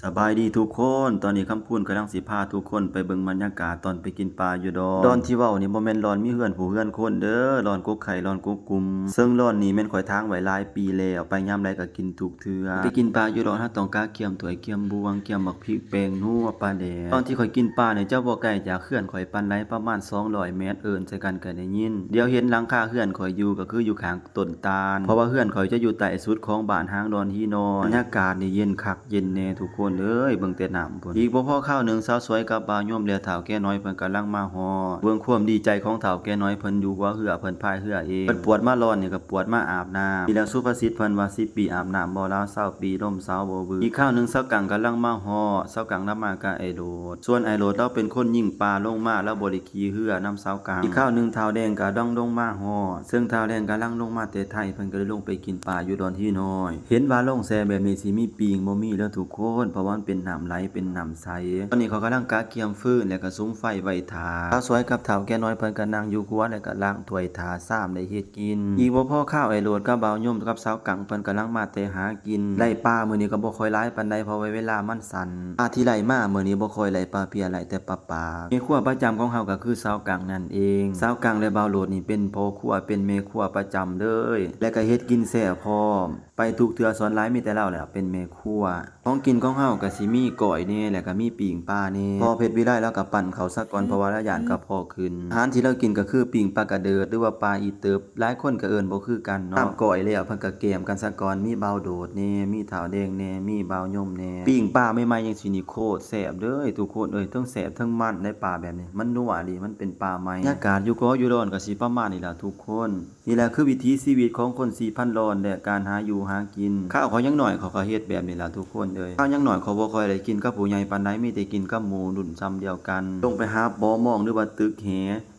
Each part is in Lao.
ສະບາຍດີທຸກຄົນ, ຕອນນີ້ຄຳຄູນກຳລັງຊິພາທຸກຄົນໄປເບິ່ງບັນຍາກາດຕອນໄປກິນປາຢູ່ດອນ. ດອນທີ່ເວົ້ານີ້ບໍ່ແມ່ນດອນມີເຮືອນຜູ້ເຮືອນຄົນເດີ, ດອນກົກໄຂ່ ດອນກົກກຸມ. ເຊິ່ງດອນນີ້ແມ່ນຂ້ອຍຖາງໄວ້ຫຼາຍປີແລ້ວ, ໄປຍາມໃດກໍກິນທຸກເທື່ອ. ໄປກິນປາຢູ່ດອນ ເຮົາຕ້ອງກະກຽມຖ້ວຍ ກຽມບ່ວງ ກຽມໝາກພິກ ແປ້ງນົວ ປາແດກ. ຕອນທີ່ຂ້ອຍກິນປານີ້ຈະບໍ່ໄກຈາກເຮືອນຂ້ອຍປານໃດ, ປະມານສອງຮ້ອຍແມັດ, ເອີ້ນໃສ່ກັນກໍໄດ້ຍິນ. ດຽວເຫັນຫຼັງຄາເຮືອນຂ້ອຍຢູ່ ກໍຄືຢູ່ຂ້າງ ຕົ້ນຕານ ເພາະວ່າເຮືອນຂ້ອຍຈະຢູ່ໃຕ້ສຸດຂອງບ້ານຫາງດອນຫີນ້ອຍ. ບັນຍາກາດນີ້ເຢັນຄັກເຢັນແນ່ທຸກຄົນເອີຍ, ເບິ່ງແຕ່ນ້ຳພຸ້ນ. ອີກບໍ່ພໍຄາວໜຶ່ງ ສາວສວຍກັບບ່າວຍົມ ແລະ ທ້າວແກ່ນ້ອຍເພິ່ນກຳລັງມາຮອດ. ເບິ່ງຄວາມດີໃຈຂອງທ້າວແກ່ນ້ອຍ, ເພິ່ນຢູ່ຫົວເຮືອ, ເພິ່ນພາຍເຮືອເອງ. ເພິ່ນປວດມາດອນນີ້ກໍປວດມາອາບນ້ຳ. ນີ້ແຫຼະສຸພາສິດເພິ່ນວ່າ ສິບປີອາບນ້ຳບໍ່ລາວ, ຊາວປີລົມສາວບໍ່ວືດ. ອີກຄາວໜຶ່ງ ສາວກັງກຳລັງມາຮອດ, ສາວກັງນຳມາກັບອ້າຍໂຫຼດ. ສ່ວນອ້າຍໂຫຼດລາວເປັນຄົນຍິງປາລົງມາ, ລາວບໍ່ໄດ້ ຂີ່ເຮືອນຳສາວກາງ. ອີກຄາວໜຶ່ງ ທ້າວແດງກະດັງລົງມາຮອດ, ເຊິ່ງທ້າວແດງກະລັງລົງມາແຕ່ໄທ, ເພິ່ນກະໄດ້ລົງໄປກິນປາຢູ່ດອນຫີນ້ອຍ. ເຫັນວ່າລົງແຊ່ແບບນີ້ຊິມີປີ້ງບໍ່ມີເດີທຸກຄົນ, ເພາະວ່າມັນເປັນນ້ຳໄຫຼ ເປັນນ້ຳໃສ. ຕອນນີ້ເຂົາກຳລັງກະກຽມຟືນ ແລະກະສຸມໄຟໄວ້ຖ້າ. ສາວສວຍກັບທ້າວແກ່ນ້ອຍເພິ່ນກະນັ່ງຢູ່ຄົວ ແລະກະລ້າງຖ້ວຍຖ້າຊາມໄດ້ເຮັດກິນ. ອີກບໍ່ພໍຄາວ ອ້າຍໂຫຼດກັບບ່າວຍົມກັບສາວກັງເພິ່ນກຳລັງມາແຕ່ຫາ ກິນ. ໄດ້ປາມື້ນີ້ກໍບໍ່ຄ່ອຍຫຼາຍປານໃດ ເພາະວ່າເວລາມັນສັ້ນ. ປາທີ່ໄດ້ມາມື້ນີ້ບໍ່ຄ່ອຍໄດ້ປາເພຍ ໄດ້ແຕ່ປາປາກ. ແມ່ຄົວປະຈຳຂອງເຮົາກໍຄືສາວກັງນັ້ນເອງ. ສາວກັງ ແລະ ບ່າວໂຫຼດນີ້ເປັນພໍ່ຄົວ ເປັນແມ່ຄົວປະຈຳເລີຍ ແລະ ກໍເຮັດກິນແຊບພ້ອມ. ໄປທຸກເທື່ອສ່ວນຫຼາຍມີແຕ່ລາວແຫຼະເປັນແມ່ຄົວ. ຂອງກິນຂອງເຮົາກໍຊິມີກ້ອຍແດ່ ແລະ ກໍມີປີ້ງປາແດ່. ພໍ່ເພັດວິໄລລາວກໍປັ້ນເຂົ້າຊະກ່ອນ ເພາະວ່າລາວຢ້ານກະເພາະຂຶ້ນ. ອາຫານທີ່ລາວກິນກໍຄືປີ້ງປາກະເດີດ ຫຼືວ່າປາອີເຕີບ. ຫຼາຍຄົນກໍເອີ້ນບໍ່ຄືກັນເນາະ. ນ້ຳກ້ອຍແລ້ວເພິ່ນກໍແກ້ມກັນຊະກ່ອນ, ມີບ່າວໂດດແດ່ ມີທ້າວແດງແດ່ ມີບ່າວຍົມແດ່. ປີ້ງປາໃໝ່ໆຈັ່ງຊີ້ນີ້ໂຄດແຊບເດີທຸກຄົນເອີຍ, ເທິງແຊບເທິງມັນໃນປາແບບນີ້, ມັນນົວອີ່ຫຼີ ມັນເປັນປາໃໝ່. ບັນຍາກາດຢູ່ເກາະຢູ່ດອນກໍຊິປະມານນີ້ລະທຸກຄົນ. ນີ້ແຫຼະຄືວິຖີຊີວິດຂອງຄົນສີ່ພັນດອນ ແລະ ການຫາຢູ່ຫາກິນ. ຄາວຂ້ອຍຍັງນ້ອຍ ຂ້ອຍກໍເຮັດແບບນີ້ລະທຸກຄົນເອີຍ. ຄາວຍັງນ້ອຍ ຂ້ອຍບໍ່ຄ່ອຍໄດ້ກິນກັບຜູ້ໃຫຍ່ປານໃດ, ມີແຕ່ກິນກັບໝູ່ລຸ້ນຊ່ຳດຽວກັນ. ລົງໄປຫາປໍມອງ ຫຼືວ່າຕຶກແຫ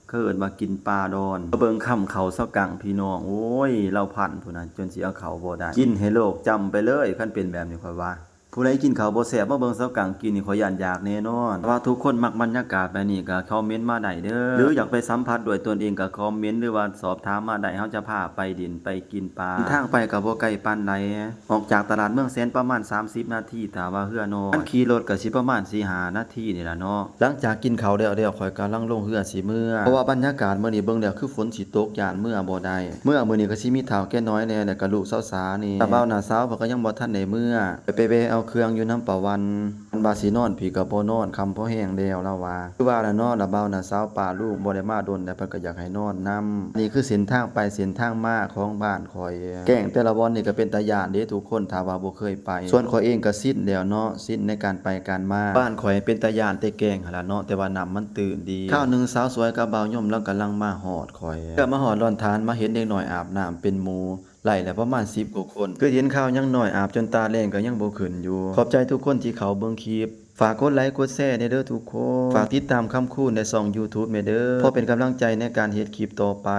ເຂົາເອີ້ນວ່າກິນປາດອນ. ມາເບິ່ງຄຳເຂົ້າສາວກັງພີ່ນ້ອງ, ໂອ້ຍ ລາວພັນພຸ້ນນະ ຈົນຊິເອົາເຂົ້າບໍ່ໄດ້. ກິນໃຫ້ໂລກຈຳໄປເລີຍ, ຄັນເປັນແບບນີ້ຂ້ອຍວ່າ. ຜູ້ໃດກິນເຂົ້າບໍ່ແຊບ ມາເບິ່ງສາວກັງກິນນີ້ ຂ້ອຍຢ້ານຢາກແນ່ນອນ. ຖ້າວ່າທຸກຄົນມັກບັນຍາກາດແບບນີ້ກໍຄອມເມັນມາໄດ້ເດີ ຫຼືຢາກໄປສຳຜັດດ້ວຍຕົນເອງກໍຄອມເມັນ ຫຼືວ່າສອບຖາມມາໄດ້, ເຮົາຈະພາໄປຫຼິ້ນໄປກິນປາ. ທາງໄປກໍບໍ່ໄກປານໃດ, ອອກຈາກຕະຫຼາດເມືອງແສນປະມານສາມສິບນາທີ ຖ້າວ່າເຮືອນ້ອຍ. ຂີ່ລົດກໍຊິປະມານສີ່ຫ້ານາທີນີ້ລະເນາະ. ຫຼັງຈາກກິນເຂົ້າແລ້ວໆ ຂ້ອຍກຳລັງລົງເຮືອຊິເມືອ, ເພາະວ່າບັນຍາກາດມື້ນີ້ເບິ່ງແລ້ວຄືຝົນຊິຕົກ ຢ້ານເມືອບໍ່ໄດ້. ເມືອມື້ນີ້ກໍຊິມີທ້າວແກ່ນ້ອຍແດ່ ແລ້ວກໍລູກສາວສານີ້. ຕາບ່າວນ້າສາວເພິ່ນກໍຍັງບໍ່ທັນໄດ້ເມືອ, ໄປແວ່ເອົາເຄື່ອງຢູ່ນຳປ້າວັນ. ມັນວ່າຊິນອນພີ້ກໍບໍ່ນອນ, ຄ່ຳພໍແຮງແລ້ວ ລາວວ່າ. ຄືວ່າລະເນາະ, ລະບ່າວນ້າສາວປ້າລູກບໍ່ໄດ້ມາດົນແລ້ວ, ເພິ່ນກໍຢາກໃຫ້ນອນນຳ. ນີ້ຄືເສັ້ນທາງໄປເສັ້ນທາງມາຂອງບ້ານຂ້ອຍ. ແກ້ງແຕ່ລະບ່ອນນີ້ກໍເປັນຕາຢ້ານເດ້ທຸກຄົນ ຖ້າວ່າບໍ່ເຄີຍໄປ. ສ່ວນຂ້ອຍເອງກໍຊິນແລ້ວເນາະ, ຊິນໃນການໄປການມາ. ບ້ານຂ້ອຍເປັນຕາຢ້ານແຕ່ແກ້ງຫັ້ນລະເນາະ, ແຕ່ວ່ານ້ຳມັນຕື້ນດີ. ຄາວໜຶ່ງສາວສວຍກັບບ່າວຍົມລາວກຳລັງມາຮອດຂ້ອຍ. ເພື່ອມາຮອດລອນຖານ ມາເຫັນເດັກນ້ອຍອາບນ້ຳເປັນໝູ່ ໄລ່ແລ້ວປະມານສິບກວ່າຄົນ. ຄືເຫັນຄາວຍັງນ້ອຍອາບຈົນຕາແລງກໍຍັງບໍ່ຂຶ້ນຢູ່. ຂອບໃຈທຸກຄົນທີ່ເຂົ້າເບິ່ງຄລິບ. ຝາກກົດໄລກົດແຊແດ່ເດີທຸກຄົນ. ຝາກຕິດຕາມຄຳຄູນໃນຊ່ອງ YouTube ແດ່ເດີ ເພື່ອເປັນກຳລັງໃຈໃນການເຮັດຄລິບຕໍ່ໄປ.